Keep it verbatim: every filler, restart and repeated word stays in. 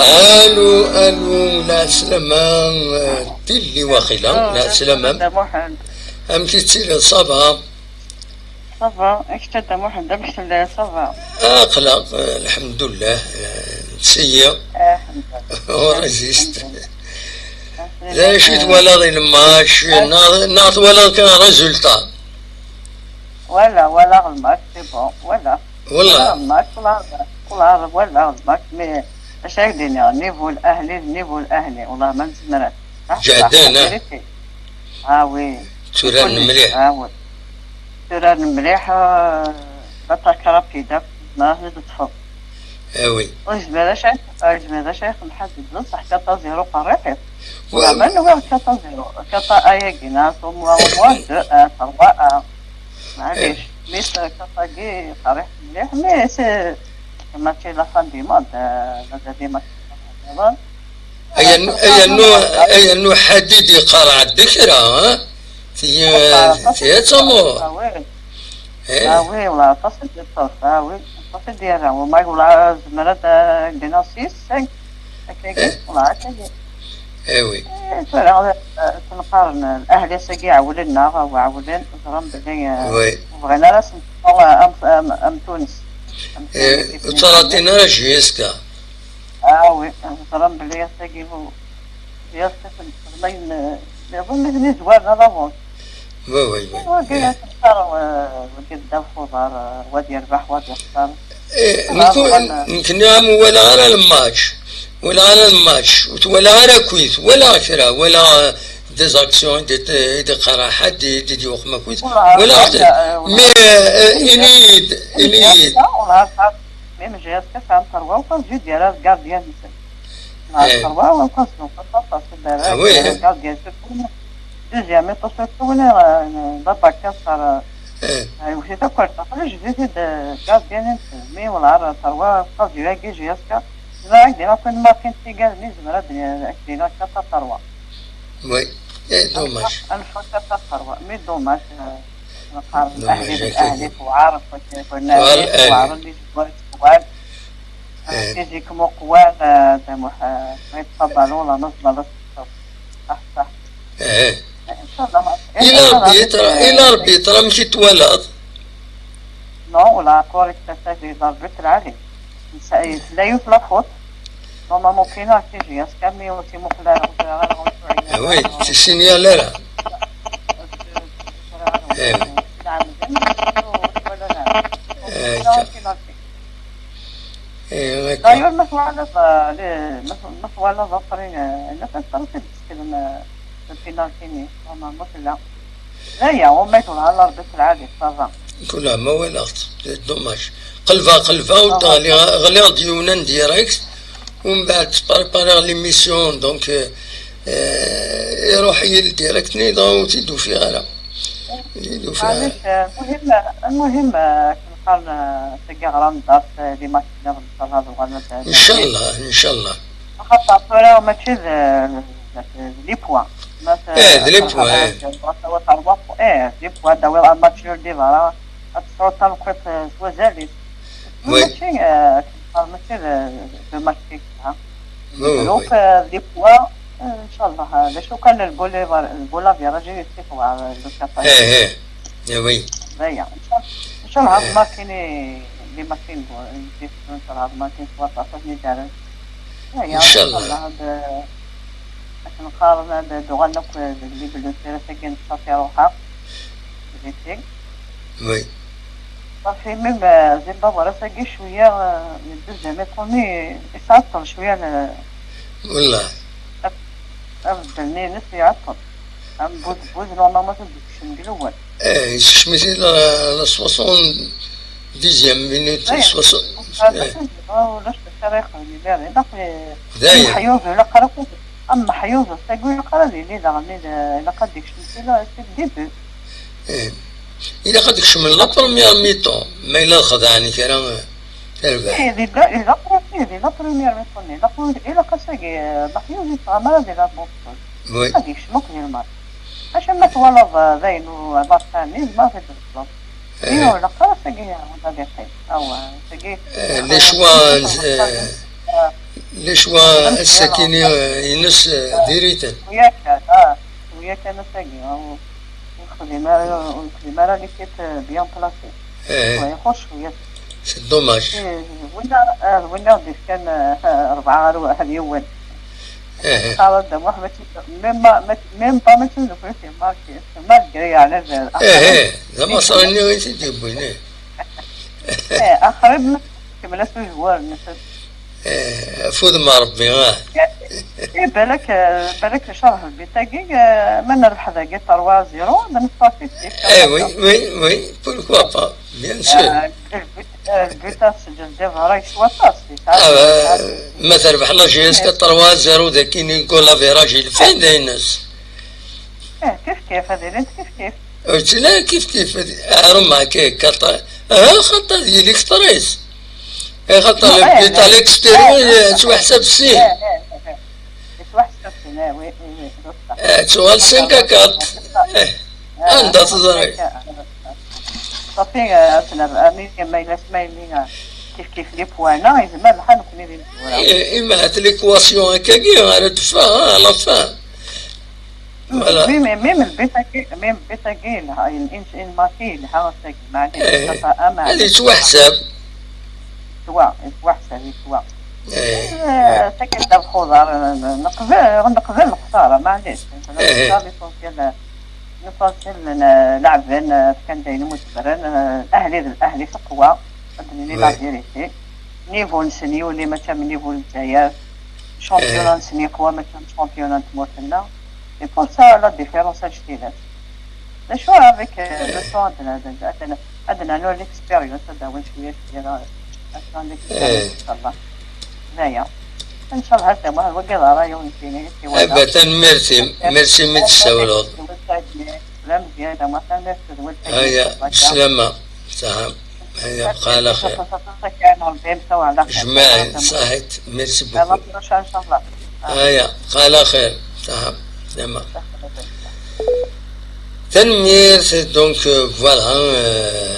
Allô, allô, la salama, euh, Tilly waqila, la salama. Muḥend. Amek i tettiliḍ, ça va? Ça va, ak-, a Dda Muḥend, amek telliḍ, ça va? Aql-aɣ, euh, lḥemdullah, euh, nseyyi. Lḥemdullah. On résiste. Lḥemdullah. D acu i twalaḍ i lmatch, neɣ, neɣ twalaḍ kan résultat? Wala, wala lmatch, c'est bon, wala. Wala. Wala lmatch, wala, wala, wala lmatch, mais acu ara k-d-iniɣ, niveau Ahli, niveau Ahli, wala ma nezmer. Ǧehden, ah. Vérité. Ah oui. Tturaren mliḥ. Ah oui. Tturaren mliḥ, euh, l'attaque rapide, ma teṭṭfeḍ. Ah oui. Ur yezmir acu, ur yezmir acu ixdem ḥedd, bṣaḥ quatre zéro qerriḥit. Wa- Wala ma nwiɣ quatre zéro, quatre ayagi, neɣ au moins, au moins deux un, trois un. Maɛlic. Mais quatre-agi qerriḥ mliḥ, mais c'est, mačči la fin du monde, euh, mazal di mačči la fin du monde. Ay annu, ay annu, ay annu ḥadid iqarɛed kra, ha? Ti, ti ad tamuḍ. Ah oui. Eh? Ah oui, wala aṭas i d-yeṭṭef, ah oui, aṭas i d-yerra. Wama wala zemreɣ ad, eh, d-iniɣ six, cinq. Akkagi, eh? Wala akkagi. Eh oui. Eh, tura, eh, tenqaren, eh, Ahli ass-agi ɛewlen-aɣ, ɛewlen, ẓran belli, eh, oui, ur bɣin ara ad sen-teṭṭef am, am, am Tunes. Am, eh, Tunes, ur ttlaṭin ara J S K. Ah oui, ẓran belli ass-agi bu-, ass-a txedmeɣ ayen, eh, nniḍen nitni zwaren à l'avance. Oui, oui, oui. Wagi, eh, asenfar, eh, wagi ddaw uḍar, eh, wa ad yerbeḥ, wa ad yexṣer. Eh, ah, nekku-, bon, eh, nekni am walaɣ ara lmatch, walaɣ ara lmatch, ur twalaɣ ara akit, walaɣ kra, walaɣ, eh, des actions i d-, i d-iqerreḥ ḥedd, i d-yuqem akit, walaɣ, walaɣ, eh, walaɣ. Mais, eh, eh, ini-yi-d, ini-yi-d. Walaɣ. Même J S K sɛan terwa uṭas, Jude yerra gardien-nsen. Neɣ terwa uṭas, uṭas, uṭas, ah oui, gardien surtout. Deuxième, surtout, win, euh, d abakar, euh, eh, yewwet-it akk ar daxel, yejbed-it-id, euh, gardien-nsen. Mi wala terwa uṭas, yagi J S K. Zemreɣ ad k-d-iniɣ akk markin tigal, mi zemreɣ ad k-d-iniɣ akka terwa. Oui, eh, dommage. Anef-, anef-as ad terwa, mais dommage, euh, nqarn Ahli d Ahli, tewɛer, tewɛer, tewɛer, eh, tewɛer, eh, physiquement qwan, eh, Dda Muḥ-, eh, ma yeṭṭef abalun, la neẓma la teṭṭef. Saḥ, saḥ. Eh. Inchallah. Et l'arbitre, eh, et l'arbitre, amek i t-twalaḍ? Non, la correct, c'est l'arbitre, allez. Tella yiwet la faute. Normalement, kien akken J S K, mais ur t-imuqel ara, ur ẓriɣ ara, ur ẓriɣ ara. Ah oui, ur t-issinyal ara. Eh oui. Ur t-issinyal ara. Eh, akka. Eh, akka. D'ailleurs, ma twalaḍ, euh, les, ma, ma twalaḍ après, euh, la fin, c'est le penalty-nni, normalement, tella. D aya, uma yebɣa Ṛebbi, s lɛali, ça va. Kul ɛam ma walaɣ-t, dommage. Qelbeɣ, qelbeɣ, ur d-ɣliɣ, ɣliɣ-d yiwen en direct, u mbeɛd ttprépariɣ l'émission, donc, euh, euh, iruḥ-iyi le direct-nni, dɣa ur t-id-ufiɣ ara. Ur t-id-ufiɣ ara. Maɛlic, euh, المهم, المهم, euh, akken qqaren, euh, tagi ɣran-d, euh, les matchs-nniḍen, inchallah, ad uɣalen ad, inchallah, inchallah. Axaṭer tura mačči d, d, d les points. Ma t-, eh, d les points, eh. Ɣas, ɣas, ɣas, ɣas, eh, d les points, ad tawiḍ un match nul di berra, ad tesɛuḍ taneqqiṭ, eh, s wazal-is. Oui. Mačči, eh, akken qqaren, mačči d, d match i yelha. Oui, oui, groupe, oui, eh, d les points, eh, inchallah, eh, d acu kan, le goal, le goal average i yessifeɣ, eh, le quatre. Eh, eh. Eh oui. D aya. Inchallah, eh, ad markin les matchs, inchallah ad markin s waṭas, ad ten-id-rren. Aya, inchallah. Inchallah, ad, akken qqaren, ad d-uɣalen akk deg les blessures-agi n Ttati Ruḥa. Viti. Oui. Ṣafi, même, euh, Zimbabwe ass-agi cwiya, euh, le deuxième mi-temps-nni, yesɛeṭṭel cwiya, euh, wallah. Abeddel-nni-ines iɛeṭṭel. Am Bouzbouz, normalement, ad d-ikcem deg lewwal. Eh, yessekcem-it-id la, la soixante-dixième minute, soixante, eh. Ulac d acu ara yexdem imir, ilaq, eh, d aya. Ameḥyuẓ, ilaq ara, ameḥyuẓ, ass-agi ilaq ara ad yili daɣen, ilaq ad d-ikcem si la, si le début. Eh, ilaq ad d-kecmen la première mi-temps, ma yella xedɛen kra, eh, tarbaɛt. Eh, di la, di la, eh, di la première mi-temps, ilaq, ilaq ass-agi, eh, ameḥyuẓ yettɣama ara di la boxe. Oui. Ad yekcem akk di lmatch. Acu ma twalaḍ, eh, d ayen ur, eh, match-nni, ma tebṭleḍ. Eh. Ih, ur ilaq ara ass-agi, eh, ad yeqqim. Awa, ass-agi, eh, les choix, eh, Le choix ass-akini, euh, ines, euh, diri-ten. Wiyakan, ah, wiyakan ass-agi, ah, ur, ur nexdim ara, ur nexdim ara l'équipe, euh, bien placée. Eh, ouais, ixuṣ cwiya. C'est dommage. Eh, winna, ah, winna d-ifkan, ah, rebɛa ar, ar yiwen. Eh. Xalad Dda Muḥ, mačči, même pas, mačči, même pas, mačči d nutni i t-imarkin, malgré, yeɛni, d, eh, eh, d amaṣri-nni i t-id-yewwin, eh. Eh, axrib, kemmel-as ujwar-nnes. Eh, afud ma Rebbi, ah. Eh, balak, eh, balak ncallah lbit-agi, eh, ma nerbeḥ dagi trois zéro, ad neffeɣ kif kif. Eh, oui, oui, oui, pourquoi pas, bien sûr. Eh, lbit, eh, lbit-a s Ǧezdib rah yeswa aṭas, yesɛa. Ah, ma terbeḥ la J S K trois zéro dagi, ni goal average, il fait des nus. Eh, kif kif, ad ilint kif kif. Ur ttili kif kif, arum akka, kaṭa. Ah, xaṭa, ad yili kṭris. Eh, xaṭa, non, eh, lbit à l'extérieur, eh, eh, yettwaḥsab sin. Eh, eh, eh, eh. Yettwaḥsab sin, eh, oui, oui, oui, d ṣṣeḥ. Eh, tuɣal cinq à quatre. Eh, anda teẓriḍ? Ṣafi, eh, ad nerr, ami, ma yella s ma yelli, eh, kif kif les points, yezmer lḥal nekkni d imezwura. Eh, imahat l'équation akkagi ara d-teffeɣ, ah, à la fin. Voilà. Même, même, même lbit-agi, même lbit-agi yelha, il-, in-, inmarki yelha ass-agi, maɛlic, eh, xaṭa, ah, maɛlic. Ad yettwaḥsab. Yettwa-, yettwaḥsab, yettwa. Eh. Eh, tagi d lxuḍer, eh, neqbel, neqbel lexsara, maɛlic. Eh. L'essentiel, l'essentiel, eh, leɛben, eh, fkan-d ayen umi zemren, eh, Ahli d Ahli s qwa, ad d-nini la vérité. Niveau-nsen yuli, mačči am niveau n Lezzayer. Championnat-nsen yeqwa, mačči am championnat n tmurt-nneɣ. Et pour ça, la différence, aǧǧet-iyi-tt. D acu, avec, euh, le temps, ad n-, ad n-, ad n-, ad nernu l'expérience, ad d-awin cwiya, cwiya, ad d-awin l'expérience, inchallah. D aya. Inchallah, ata ma, wagi d ṛṛay-iw nekkini, i t-iwala. Aba, tanemmirt-im. Merci mi d-tsawleḍ. Aya, bislama. Saha. Aya, bqa ɛla xir. Jmaɛin, ṣaḥit. Merci beaucoup. Aya, bqa ɛla xir. Saha. Saha. Tanemmirt, donc, euh, voilà, euh,